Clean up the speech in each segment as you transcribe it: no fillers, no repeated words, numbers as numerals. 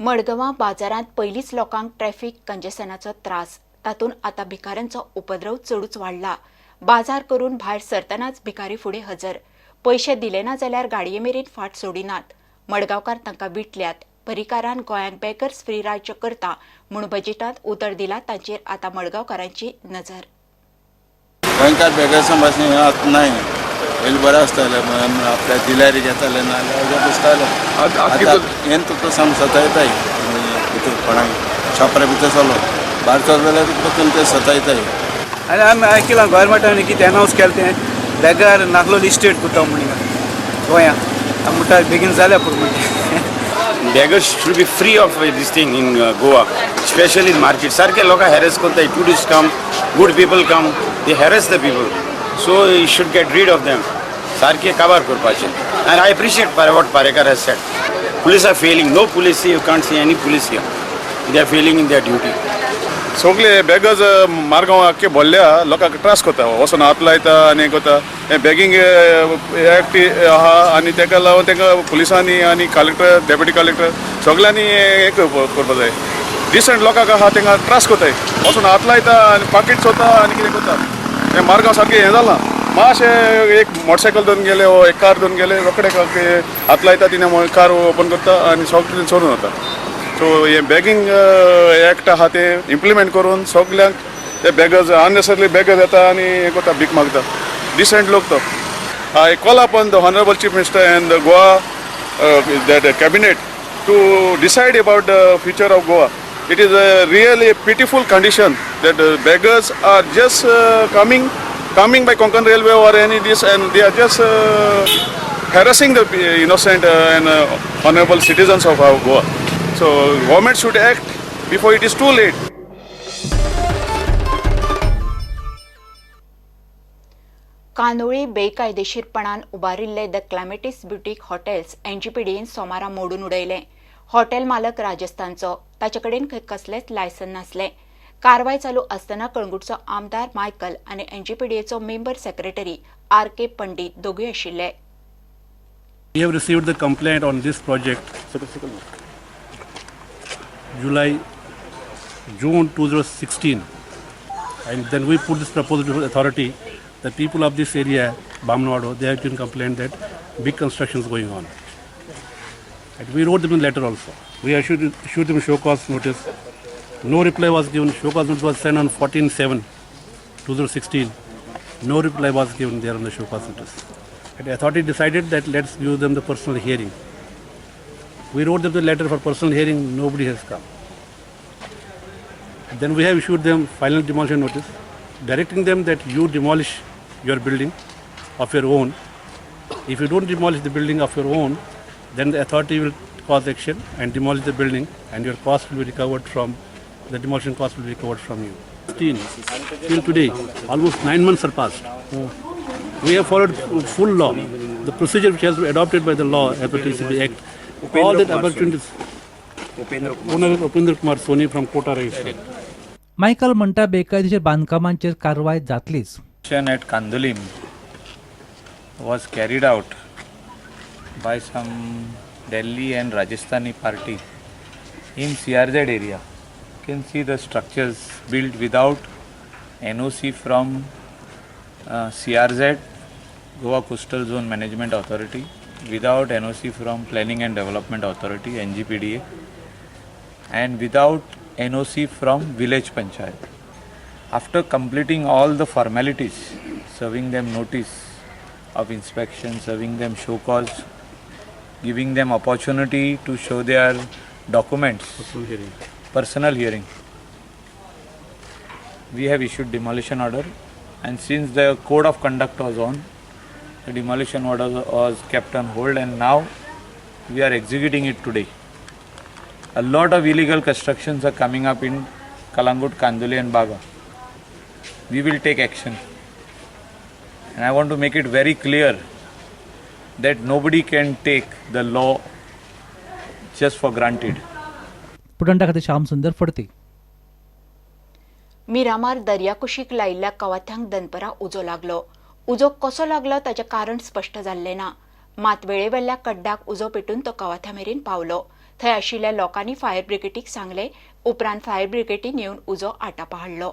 मडगांवां बाजारांत पयलींच लोकांक ट्रॅफिक कंजेशनाचो त्रास, तातूंत आतां भिकाऱ्यांचो उपद्रव चडूच वाडला. बाजार करून भायर सरतनाच भिकारी फुडें हजर. पयशे दिले ना जाल्यार गाडये मेरेन फाट सोडिनात. मडगांवकार तांकां विटल्यात. पर्रीकारान गोंयांक बेगर्स फ्री राज्य करता म्हूण बजेटांत उतर दिला, तांचेर आतां मडगांवकारांची नजर. गोंयकार बेगर्सां भाशेन हें आतां नाय. पयलीं बरें आसतालें, आपल्या दिल्यार घेताले, नाल्यार बसताले. आतां हें तुका सांग सतायताय भितर कोणाक शॉपरा भितर चलो, भायर चल जाल्यार तुका ते सतायताय. आनी आमी आयकलां गोवोरमेंटान कितें अनावन्स केलें तें बेगार नागलोली इस्टेट करता म्हणून गोंया. आमी म्हणटा बेगीन जाल्या पुरो म्हणटा. Beggars should be free of this thing in Goa, especially in market. सारखे लोकां harass करता. Tourists come, good people come, they harass the people. So you should get rid of them. सारखे काबार करपाचे. And I appreciate what Parrikar has said. Police are failing. No police, you can't see any police here. They are failing in their duty. सगळे beggars Margao आख्खे भरल्या, लोकांक त्रास करता, वचून हात लायता आनी हें करता. हें बेगींग एक्ट आहा आनी तेका लागून तेका पुलिसांनी आनी कलेक्टर, डेप्युटी कलेक्टर सगळ्यांनी हें करपा जाय. डिसंट लोकांक आहा तेंकां त्रास करताय, वचून हात लायता आनी पाकीट चोता आनी कितें करता. हें मारगांव सारकें हें जालां. मातशें एक मोटरसायकल घेवन गेले वो एक कार घेवन गेले, रोखडे हात लायता, तिणें कार ओपन करता आनी सगळें चोरून वता. सो हे बेगींग एक्ट आहा ते इम्प्लिमेंट करून सगल्यांक ते बेगर्स, अननेसरली बेगर्स येता आनी हें करता, भीक मागता डिसंट लोक. तो I call upon the honourable Chief Minister and the Goa that cabinet to decide about the future of Goa. It is a really pitiful condition that the beggars are just coming by Konkan Railway or any this, and they are just harassing the innocent and honorable citizens of our Goa. So government should act before it is too late. Candolim बेकायदेशीरपणान उबारिल्ले the Clematis boutique hotels एनजीपीडीन सोमारा मोडून उडयलें. Hotel मालक राजस्थानचो, ताचे कडेन खंय कसलेंच लायसन नासलें. कारवाय चालू आसतना कळंगूटचो आमदार मायकल आनी एनजीपीडीएचो member secretary R K Pandit दोगूय आशिल्ले. We have received the complaint on this project July, June 2016, and then we put this proposal to the authority. The people of this area, Bamnwado, they have been complained that big construction is going on. And we wrote them a letter also. We issued them show cause notice. No reply was given. Show cause notice was sent on 14/7/2016. No reply was given there on the show cause notice. And the authority decided that let's give them the personal hearing. We wrote them the letter for personal hearing, nobody has come. And then we have issued them final demolition notice, directing them that you demolish your building of your own. If you don't demolish the building of your own, then the authority will cause action and demolish the building, and your cost will be recovered from, the demolition cost will be recovered from you. Till today, almost 9 months are passed. We have followed full law, the procedure which has been adopted by the law, TCP Act, all that opportunities. Owner is Upendra Kumar Soni from Kota Rajasthan. Michael म्हणटा बेकायदेशीर बांदकामांचेर कारवाय जातलीच. At Candolim was carried out by some Delhi and Rajasthani party in CRZ area. You can see the structures built without NOC from CRZ, Goa Coastal Zone Management Authority, without NOC from Planning and Development Authority, NGPDA, and without NOC from Village Panchayat. After completing all the formalities, serving them notice of inspection, serving them show cause, giving them opportunity to show their documents, personal hearing, we have issued demolition order, and since the code of conduct was on, the demolition order was kept on hold, and now we are executing it today. A lot of illegal constructions are coming up in Calangute, Candolim and Baga. We will take action. And I want to make it very clear that nobody can take the law just for granted. पुटंटा खातीर श्याम सुंदर फडते. मिरामार दर्याकुशीक लायिल्ल्या कवाथ्यांक दनपरां उजो लागलो. उजो कसो लागलो ताचें कारण स्पश्ट जाल्लें ना. मात वेळेवेल्या कड्डाक उजो पेटून तो कवाथ्या मेरेन पावलो. थंय आशिल्ल्या लोकांनी फायर ब्रिगेडीक सांगलें. उपरांत फायर ब्रिगेडीन येवन उजो आटापा हाडलो.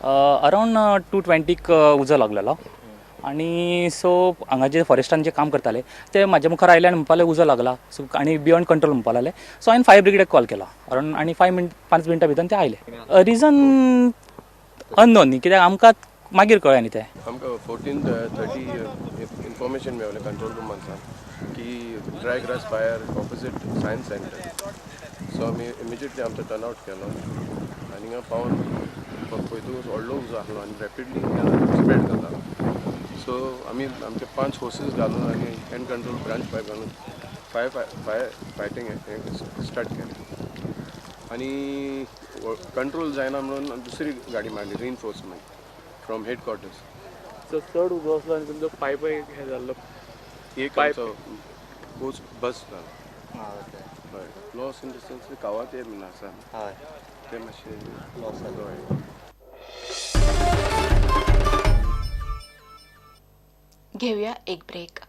अरावंड 2:20 उजो लागलेलो आनी सो हांगा जे फॉरेस्टान जे काम करताले ते म्हाज्या मुखार आयले आनी म्हणपाक लागले उजो लागला, सो आनी बियॉन्ड कंट्रोल म्हणपाक लागले. सो हांवें फायर ब्रिगेडाक कॉल केलो अरावंड आनी 5 मिनटां भितर ते आयले. रिजन अननोन न्ही, कित्याक आमकां मागीर कळ्ळें न्ही तें. आमकां 14:30 इन्फॉर्मेशन मेवलें कंट्रोल रुमांतल्यान की dry grass fire opposite science centre. So आमी इमिजिएटली आमचो टर्नआउट केलो आनी हिंगा पावन पळयतकूच व्हडलो उजो आहलो आनी रॅपिडली स्प्रेड जाता. सो आमी आमचे 5 होसीस घालून आनी हँड कंट्रोल ब्रांच पायप घालून फायर फायर फायटींग स्टार्ट केलें आनी कंट्रोल जायना म्हणून दुसरी गाडी मारली रिइन्फोर्समेंट फ्रॉम हेडक्वॉर्टर्स. सो चड उजो आसलो आनी तुमचो पायप हें जाल्लो? एक आमचो कोच बस जालो. हय, लॉस इन the sense कावाते बीन आसा ते मातशे लॉस जालो. हय. घेवया एक ब्रेक.